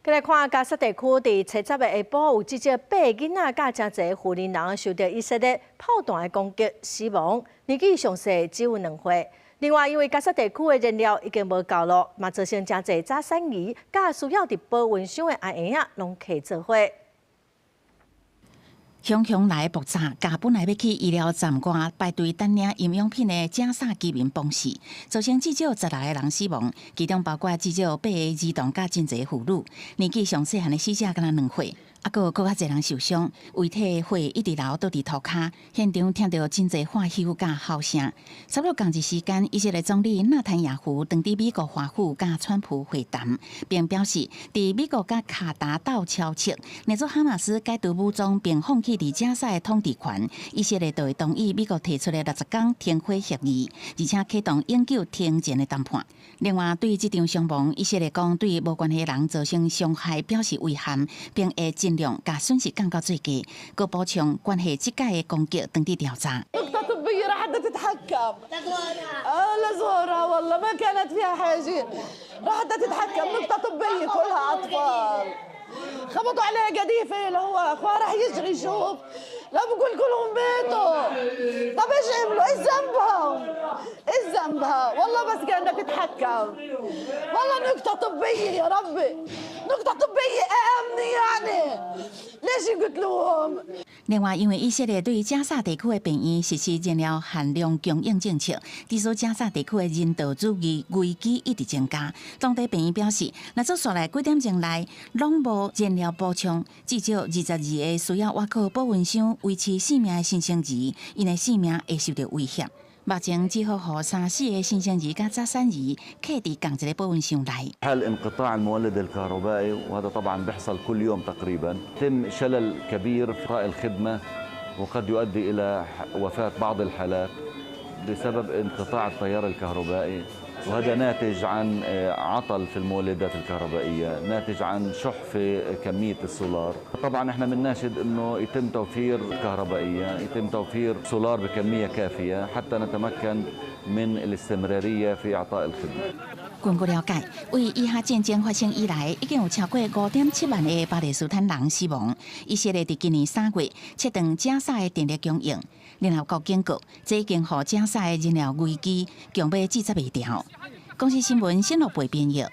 來看加薩地區，佇初十的下晡有至少八个囡仔佮誠濟婦人人受著以色列炮彈的攻擊死亡，年紀上細只有2歲。另外，因為加薩地區的燃料已經無夠囉，嘛造成誠濟早產兒佮需要佇保溫箱的嬰兒仔攏客做伙。雄雄來爆炸，共本來欲去醫療站外排隊等領營養品的加薩居民崩死，造成至少16個人死亡，其中包括至少八個兒童佮真濟婦女，年紀上細漢的死者敢若2歲，猶閣有閣較濟人受傷，遺體血一直流倒佇塗跤，現場聽著真濟喝休佮吼聲。差不多仝一時間，以色列總理納坦雅胡當佇美國華府佮川普會談，並表示，佇美國佮卡達鬥敲策，若做哈馬斯解除武裝並放棄佇加薩的統治權，以色列就會同意美國提出的60天停火協議，而且啟動永久停戰的談判。另外，對這場傷亡，以色列講對無關係人造成傷害表示遺憾，並會盡量共損失降到最低。閣補充關係這擺的攻擊當佇調查。 تتحكم اه لزورها والله ما كانت فيها حاجه راح تتحكم نقطه طبيه كلها اطفال خبطوا عليها قذيفه اللي هو اخوها راح يجري يشوف لا بقول كلهم ماتوا. طب ايش عملوا؟ ايش ذنبهم؟ ايش ذنبها؟ والله بس كانت تتحكم. والله نقطة طبية، يا ربي، نقطة طبية آمنة، يعني ليش يقتلوهم؟ 另外，因為以色列對加薩地區的病院實施燃料限量供應政策，致使加薩地區的人道主義危機一直增加。當地病院表示，若做紲來幾點鐘內攏無燃料補充，至少22個需要倚靠保溫箱維持性命的新生兒，𪜶的性命會受著威脅。目前只好予三四個新生兒佮早產兒客佇仝一個保溫箱內。 حال انقطاع المولد الكهربائي، وهذا طبعا بيحصل كل يوم تقريبا، يتم شلل كبير في الخدمة وقد يؤدي إلى وفاة بعض الحالات بسبب انقطاع التيار الكهربائي، وهذا ناتج عن عطل في المولدات الكهربائية، ناتج عن شح في كمية السولار. طبعا احنا بنناشد انه يتم توفير كهربائية، يتم توفير سولار بكمية كافية حتى نتمكن من الاستمرارية في إعطاء الخدمة. 根據了解，為以哈戰爭發生以來，已經有超過5.7萬个巴勒斯坦人死亡。以色列佇今年3月切斷加薩的電力供應，聯合國警告，這已經予加薩的人道危機強欲置接袂牢。公視新聞，新樂貝編譯。